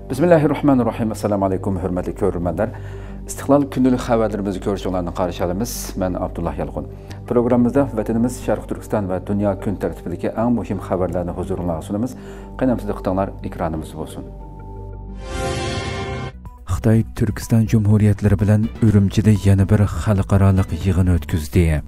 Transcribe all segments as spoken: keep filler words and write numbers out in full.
بىسمىللاھىررەھمانىررەھىم. ئەسسالامۇ ئەلەيكۇم، ھۆرمەتلىك كۆرۈرمەنلەر. ئىستىقلال كۈندىلىك خەۋەرلىرىمىزنى كۆرۈشۈڭلارنى قارشى ئالىمىز. مەن ئابدۇللا يالقۇن. پروگراممىمىزدا ۋەتىنىمىز شەرقىي تۈركىستان ۋە دۇنيا كۈن تەرتىپىدىكى ئەڭ مۇھىم خەۋەرلەرنى ھۇزۇرۇڭلارغا سۇنىمىز. قېنى ئەمدى دىققىتىڭلار ئېكرانىمىزدا بولسۇن. خىتاي تۈركىستان جۇمھۇرىيەتلىرى بىلەن ئۈرۈمچىدە يەنە بىر خەلقئارالىق يىغىن ئۆتكۈزدى.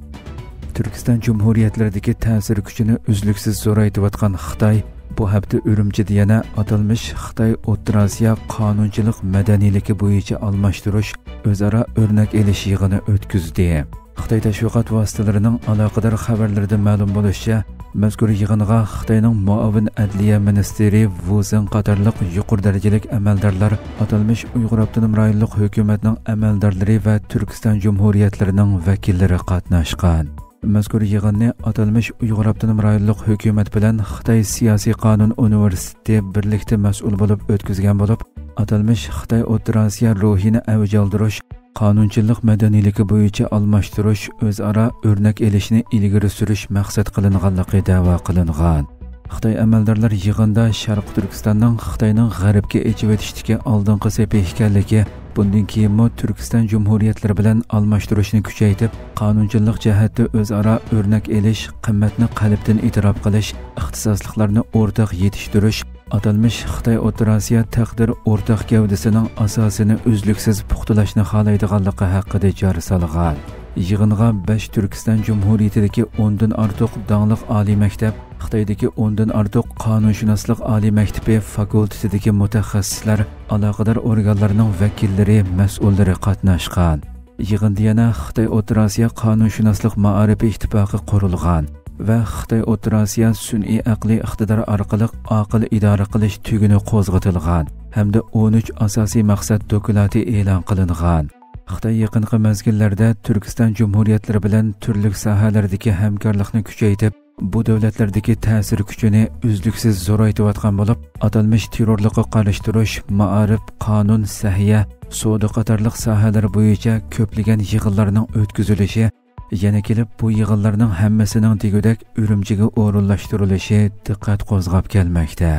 تۈركىستان جۇمھۇرىيەتلىرىدىكى تەسىر كۈچىنى ئۈزلۈكسىز زورايتىۋاتقان خىتاي بۇ ھەپتە ئۈرۈمچىدە يەنە ئاتالمىش خىتاي ئوتتۇرا ئاسىيا قانۇنچىلىق مەدەنىيلىكى بويىچە ئالماشتۇرۇش، ئۆزئارا ئۆرنەك ئېلىش يىغىنى ئۆتكۈزدى. خىتاي تەشۋىقات ۋاسىتىلىرىنىڭ ئالاقىدار خەۋەرلىرىدىن مەلۇم بولۇشىچە، مەزكۇر يىغىنغا خىتاينىڭ مۇئاۋىن ئەدلىيە مىنىستىرى ۋۇ زېڭ قاتارلىق يۇقىرى دەرىجىلىك ئەمەلدارلار، ئاتالمىش ئۇيغۇر ئاپتونوم رايونلۇق ھۆكۈمەتنىڭ ئەمەلدارلىرى ۋە تۈركىستان جۇمھۇرىيەتلىرىنىڭ ۋەكىللىرى قاتناشقان. مەزكۇر يىغىننى ئاتالمىش ئۇيغۇر ئاپتونوم رايونلۇق ھۆكۈمەت بىلەن خىتاي سىياسىي قانۇن ئۇنىۋېرسىتېتى بىرلىكتە مەسئۇل بولۇپ ئۆتكۈزگەن بولۇپ، ئاتالمىش خىتاي ئوتتۇرا ئاسىيا روھىنى ئەۋج ئالدۇرۇش، قانۇنچىلىق مەدەنىيلىكى بويىچە ئالماشتۇرۇش، ئۆزئارا ئۆرنەك ئېلىشنى ئىلگىرى سۈرۈش مەقسەت قىلىنغانلىقى دەۋا قىلىنغان. خىتاي ئەمەلدارلار يىغىندا شەرقىي تۈركىستاننىڭ خىتاينىڭ غەربكە ئېچىۋېتىشتىكى ئالدىنقى سېپى ئىكەنلىكى، بۇندىن كېيىنمۇ تۈركىستان جۇمھۇرىيەتلىرى بىلەن ئالماشتۇرۇشنى كۈچەيتىپ، قانۇنچىلىق جەھەتتە ئۆزئارا ئۆرنەك ئېلىش، قىممەتنى قەلبتىن ئېتىراپ قىلىش، ئىختىساسلىقلارنى ئورتاق يېتىشتۈرۈش، ئاتالمىش خىتاي ئوتتۇرا ئاسىيا تەقدىر ئورتاق گەۋدىسىنىڭ ئاساسىنى ئۈزلۈكسىز پۇختىلاشنى خالايدىغانلىقى ھەققىدە جار سالغان. يىغىنغا بەش تۈركىستان جۇمھۇرىيىتىدىكى ئوندىن ئارتۇق داڭلىق ئالىي مەكتەپ، خىتايدىكى ئوندىن ئارتۇق قانۇنشۇناسلىق ئالىي مەكتىپى فاكۇلتېتىدىكى مۇتەخەسسىسلەر، ئالاقىدار ئورگانلارنىڭ ۋەكىللىرى، مەسئۇللىرى قاتناشقان. يىغىندا يەنە خىتاي ئوتتۇرا ئاسىيا قانۇنشۇناسلىق مائارىپى ئىتتىپاقى قۇرۇلغان ۋە خىتاي ئوتتۇرا ئاسىيا سۈنئىي ئەقلىي ئىقتىدار ئارقىلىق ئاقىل ئىدارە قىلىش تۈگۈنى قوزغىتىلغان ھەمدە ئون ئۈچ ئاساسىي مەقسەت دوكلاتى ئېلان قىلىنغان. خىتاي يېقىنقى مەزگىللەردە تۈركىستان جۇمھۇرىيەتلىرى بىلەن تۈرلۈك ساھەلەردىكى ھەمكارلىقنى كۈچەيتىپ، بۇ دۆلەتلەردىكى تەسىر كۈچىنى ئۈزلۈكسىز زورايتىۋاتقان بولۇپ، ئاتالمىش تېررورلۇققا قارشى تۇرۇش، مائارىپ، قانۇن، سەھىيە، سودا قاتارلىق ساھەلەر بويىچە كۆپلىگەن يىغىنلارنىڭ ئۆتكۈزۈلۈشى، يەنە كېلىپ بۇ يىغىنلارنىڭ ھەممىسىنىڭ دېگۈدەك ئۈرۈمچىگە ئورۇنلاشتۇرۇلۇشى دىققەت قوزغاپ كەلمەكتە.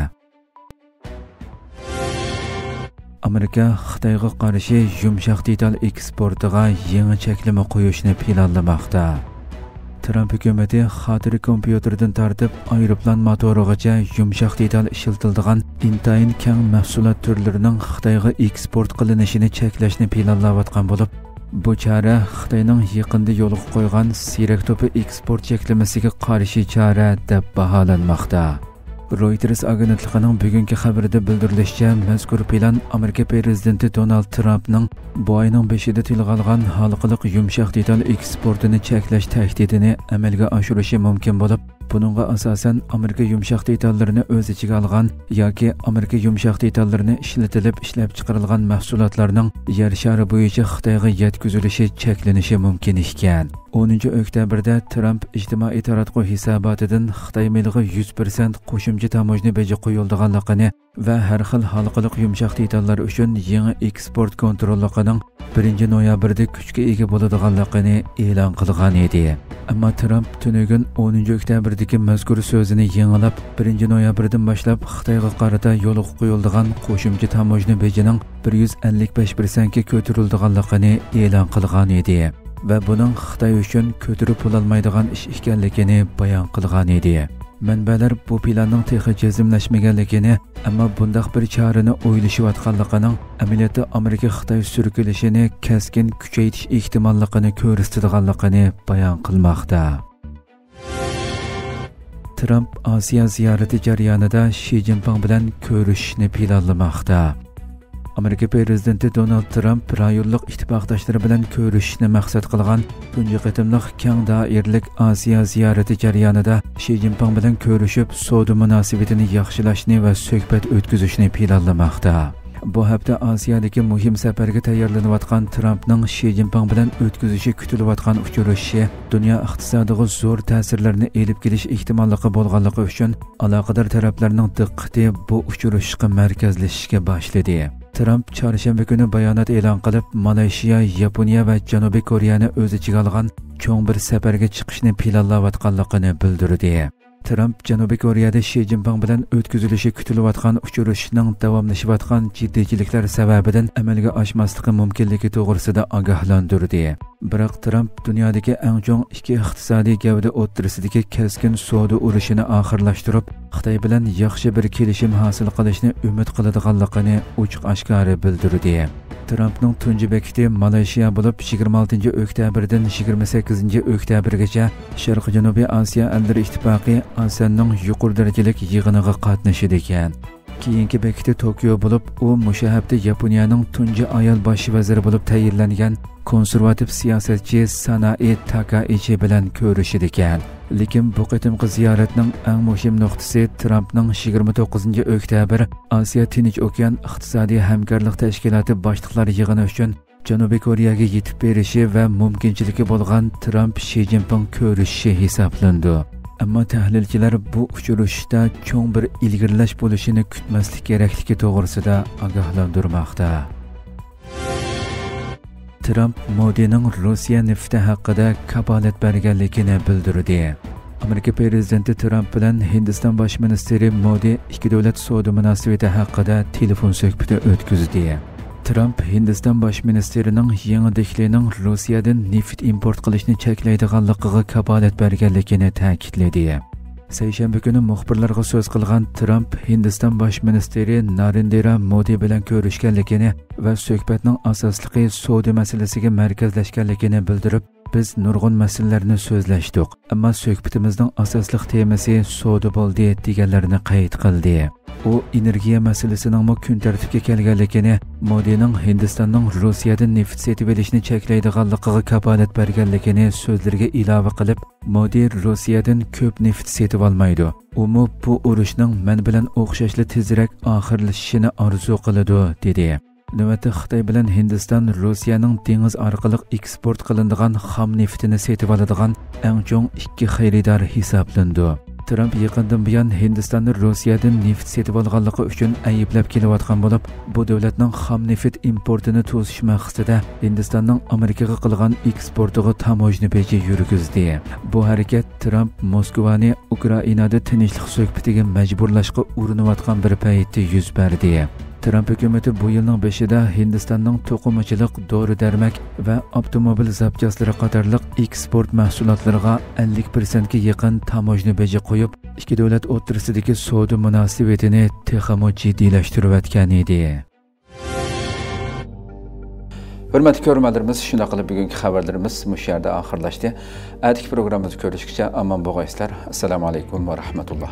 ئامېرىكا خىتايغا قارشى يۇمشاق دېتال ئېكسپورتىغا يېڭى چەكلىمە قويۇشنى پىلانلىماقتا. ترامپ ھۆكۈمىتى خاتىرە كومپيۇتېردىن تارتىپ ئايروپىلان موتورىغىچە يۇمشاق دېتال ئىشلىتىلىدىغان ئىنتايىن كەڭ مەھسۇلات تۈرلىرىنىڭ خىتايغا ئېكسپورت قىلىنىشىنى چەكلەشنى پىلانلاۋاتقان بولۇپ، بۇ چارە خىتاينىڭ يېقىندا يولغا قويغان سىيرەك توپى ئېكسپورت چەكلىمىسىگە قارشى چارە دەپ باھالانماقتا. رويتېرس ئاگېنتلىقىنىڭ بۈگۈنكى خەۋىرىدە بىلدۈرۈلۈشىچە، مەزكۇر پىلان ئامېرىكا پىرېزىدېنتى دونالد ترامپنىڭ بۇ ئاينىڭ بېشىدا تىلغا ئالغان ھالقىلىق يۇمشاق دېتال ئېكسپورتىنى چەكلەش تەھدىتىنى ئەمەلگە ئاشۇرۇشى مۇمكىن بولۇپ، بۇنىڭغا ئاساسەن ئامېرىكا يۇمشاق دېتاللىرىنى ئۆز ئىچىگە ئالغان ياكى ئامېرىكا يۇمشاق دېتاللىرىنى ئىشلىتىلىپ ئىشلەپچىقىرىلغان مەھسۇلاتلارنىڭ يەر شارى بويىچە خىتايغا يەتكۈزۈلۈشى چەكلىنىشى مۇمكىن ئىكەن. ئونىنچى ئۆكتەبىردە ترامپ ئىجتىمائىي تاراتقۇ ھېساباتىدىن خىتاي مېلىغا يۈز پىرسەنت قوشۇمچە تاموژنا بېجى قويۇلىدىغانلىقىنى ۋە ھەر خىل ھالقىلىق يۇمشاق دېتاللار ئۈچۈن يېڭى ئېكسپورت كونتروللۇقىنىڭ بىرىنچى نويابىردە كۈچكە ئىگە بولىدىغانلىقىنى ئېلان قىلغان ئىدى. ئەمما ترامپ تۈنۈگۈن ئونىنچى ئۆكتەبىردىكى مەزكۇر سۆزىنى يېڭىلاپ، بىرىنچى نويابىردىن باشلاپ خىتايغا قارىتا يولغا قويۇلىدىغان قوشۇمچە تاموژنا بېجىنىڭ بىر يۈز ئەللىك بەش پىرسەنتكە كۆتۈرۈلىدىغانلىقىنى ئېلان قىلغان ئىدى ۋە بۇنىڭ خىتاي ئۈچۈن كۆتۈرۈپ بولالمايدىغان ئىش ئىكەنلىكىنى بايان قىلغان ئىدى. مەنبەلەر بۇ پىلاننىڭ تېخى جەزملەشمىگەنلىكىنى، ئەمما بۇنداق بىر چارىنى ئويلىشىۋاتقانلىقىنىڭ ئەمەلىيەتتە ئامېرىكا خىتاي سۈركىلىشىنى كەسكىن كۈچەيتىش ئېھتىماللىقىنى كۆرسىتىدىغانلىقىنى بايان قىلماقتا. ترامپ ئاسىيا زىيارىتى جەريانىدا شى جىنپىڭ بىلەن كۆرۈشۈشنى پىلانلىماقتا. ئامېرىكا پىرېزىدېنتى دونالد ترامپ رايونلۇق ئىتتىپاقداشلىرى بىلەن كۆرۈشۈشنى مەقسەت قىلغان تۇنجى قېتىملىق كەڭ دائىرىلىك ئاسىيا زىيارىتى جەريانىدا شى جىنپىڭ بىلەن كۆرۈشۈپ، سودا مۇناسىۋىتىنى ياخشىلاشنى ۋە سۆھبەت ئۆتكۈزۈشنى پىلانلىماقتا. بۇ ھەپتە ئاسىيادىكى مۇھىم سەپەرگە تەييارلىنىۋاتقان ترامپنىڭ شى جىنپىڭ بىلەن ئۆتكۈزۈشى كۈتۈلۈۋاتقان ئۇچرىشىشى دۇنيا ئىقتىسادىغا زور تەسىرلەرنى ئېلىپ كېلىش ئېھتىماللىقى بولغانلىقى ئۈچۈن، ئالاقىدار تەرەپلەرنىڭ دىققىتى بۇ ئۇچرىشىشقا مەركەزلىشىشكە باشلىدى. ترامپ چارشەنبە كۈنى بايانات ئېلان قىلىپ، مالايشىيا، ياپونىيە ۋە جەنۇبىي كورېيەنى ئۆز ئىچىگە ئالغان چوڭ بىر سەپەرگە چىقىشنى پىلانلاۋاتقانلىقىنى بىلدۈردى. ترامپ جەنۇبىي كورېيەدە شى جىنپىڭ بىلەن ئۆتكۈزۈلۈشى كۈتۈلۈۋاتقان ئۇچرىشىشنىڭ داۋاملىشىۋاتقان جىددىيچىلىكلەر سەۋەبىدىن ئەمەلگە ئاشماسلىقى مۇمكىنلىكى توغرىسىدا ئاگاھلاندۇردى. بىراق ترامپ دۇنيادىكى ئەڭ چوڭ ئىككى ئىقتىسادىي گەۋدە ئوتتۇرىسىدىكى كەسكىن سودا ئۇرۇشىنى ئاخىرلاشتۇرۇپ، خىتاي بىلەن ياخشى بىر كېلىشىم ھاسىل قىلىشنى ئۈمىد قىلىدىغانلىقىنى ئوچۇق-ئاشكارا بىلدۈردى. ترامپنىڭ تۇنجى بېكىتى مالايشىيا بولۇپ، يىگىرمە ئالتىنچى ئۆكتەبىردىن يىگىرمە سەككىزىنچى ئۆكتەبىرگىچە شەرقىي جەنۇبىي ئاسىيا ئەللىرى ئىتتىپاقى ئاسەننىڭ يۇقىرى دەرىجىلىك يىغىنىغا قاتنىشىدىكەن. كېيىنكى بېكىتى توكيو بولۇپ، ئۇ مۇشۇ ھەپتە ياپونىيەنىڭ تۇنجى ئايال باش ۋەزىرى بولۇپ تەيىنلەنگەن كونسېرۋاتىپ سىياسەتچى سانائى تاكائىچى بىلەن كۆرۈشىدىكەن. لېكىن بۇ قېتىمقى زىيارەتنىڭ ئەڭ مۇھىم نۇقتىسى ترامپنىڭ يىگىرمە توققۇزىنچى ئۆكتەبىر ئاسىيا تىنچ ئوكيان ئىقتىسادىي ھەمكارلىق تەشكىلاتى باشلىقلار يىغىنى ئۈچۈن جەنۇبىي كورېيەگە يېتىپ بېرىشى ۋە مۇمكىنچىلىكى بولغان ترامپ شى جىنپىڭ كۆرۈشۈشى ھېسابلىنىدۇ. ئەمما تەھلىلچىلەر بۇ ئۇچرىشىشتا چوڭ بىر ئىلگىرىلەش بولۇشىنى كۈتمەسلىك كېرەكلىكى توغرىسىدا ئاگاھلاندۇرماقتا. ترامپ مودىنىڭ روسىيە نېفىتى ھەققىدە كاپالەت بەرگەنلىكىنى بىلدۈردى. ئامېرىكا پىرېزىدېنتى ترامپ بىلەن ھىندىستان باش مىنىستىرى مودى ئىككى دۆلەت سودا مۇناسىۋىتى ھەققىدە تېلېفون سۆھبىتى ئۆتكۈزدى. ترامپ ھىندىستان باش مىنىستىرىنىڭ يېڭى دېھلىنىڭ روسىيەدىن نېفىت ئىمپورت قىلىشنى چەكلەيدىغانلىقىغا كاپالەت بەرگەنلىكىنى تەكىتلىدى. سەيشەنبە كۈنى مۇخبىرلارغا سۆز قىلغان ترامپ ھىندىستان باش مىنىستىرى نارېندرا مودى بىلەن كۆرۈشكەنلىكىنى ۋە سۆھبەتنىڭ ئاساسلىقى سودا مەسىلىسىگە مەركەزلەشكەنلىكىنى بىلدۈرۈپ، بىز نۇرغۇن مەسىلىلەرنى سۆزلەشتۇق، ئەمما سۆھبىتىمىزنىڭ ئاساسلىق تېمىسى سودا بولدى، دېگەنلىرىنى قەيت قىلدى. ئۇ ئېنېرگىيە مەسىلىسىنىڭمۇ كۈن تەرتىپكە كەلگەنلىكىنى، مودىنىڭ ھىندىستاننىڭ روسىيەدىن نېفىت سېتىۋېلىشنى چەكلەيدىغانلىقىغا كاپالەت بەرگەنلىكىنى سۆزلىرىگە ئىلاۋە قىلىپ، مودى روسىيەدىن كۆپ نېفىت سېتىۋالمايدۇ. ئۇمۇ بۇ ئۇرۇشنىڭ مەن بىلەن ئوخشاشلا تېزرەك ئاخىرلىشىشىنى ئارزۇ قىلىدۇ، دېدى. نۆۋەتتە خىتاي بىلەن ھىندىستان روسىيەنىڭ دېڭىز ئارقىلىق ئېكسپورت قىلىنىدىغان خام نېفىتىنى سېتىۋالىدىغان ئەڭ چوڭ ئىككى خېرىدار ھېسابلىنىدۇ. ترامپ يېقىندىن بۇيان ھىندىستاننى روسىيەدىن نېفىت سېتىۋالغانلىقى ئۈچۈن ئەيىبلەپ كېلىۋاتقان بولۇپ، بۇ دۆلەتنىڭ خام نېفىت ئىمپورتىنى توسۇش مەقسىتىدە ھىندىستاننىڭ ئامېرىكىغا قىلغان ئېكسپورتىغا تاموژنا بېجى يۈرگۈزدى. بۇ ھەرىكەت ترامپ موسكۋانى ئۇكرائىنادا تىنچلىق سۆھبىتىگە مەجبۇرلاشقا ئۇرۇنۇۋاتقان بىر پەيتتە يۈز بەردى. ترامپ ھۆكۈمىتى بۇ يىلنىڭ بېشىدا ھىندىستاننىڭ توقۇمىچىلىق، دورا-دەرمەك ۋە ئاپتوموبىل زاپچاسلىرى قاتارلىق ئېكسپورت مەھسۇلاتلىرىغا ئەللىك پىرسەنتكە يېقىن تاموژنا بېجى قويۇپ، ئىككى دۆلەت ئوتتۇرىسىدىكى سودا مۇناسىۋىتىنى تېخىمۇ جىددىيلەشتۈرۈۋەتكەن ئىدى. ھۆرمەتلىك كۆرۈرمەنلىرىمىز، شۇنداق قىلىپ بۈگۈنكى خەۋەرلىرىمىز مۇشۇ يەردە ئاخىرلاشتى. ئەتىكى پروگراممىمىزدا كۆرۈشكىچە ئامان بولغايسىلەر. ئەسسالامۇ ئەلەيكۇم ۋە رەھمەتۇللا.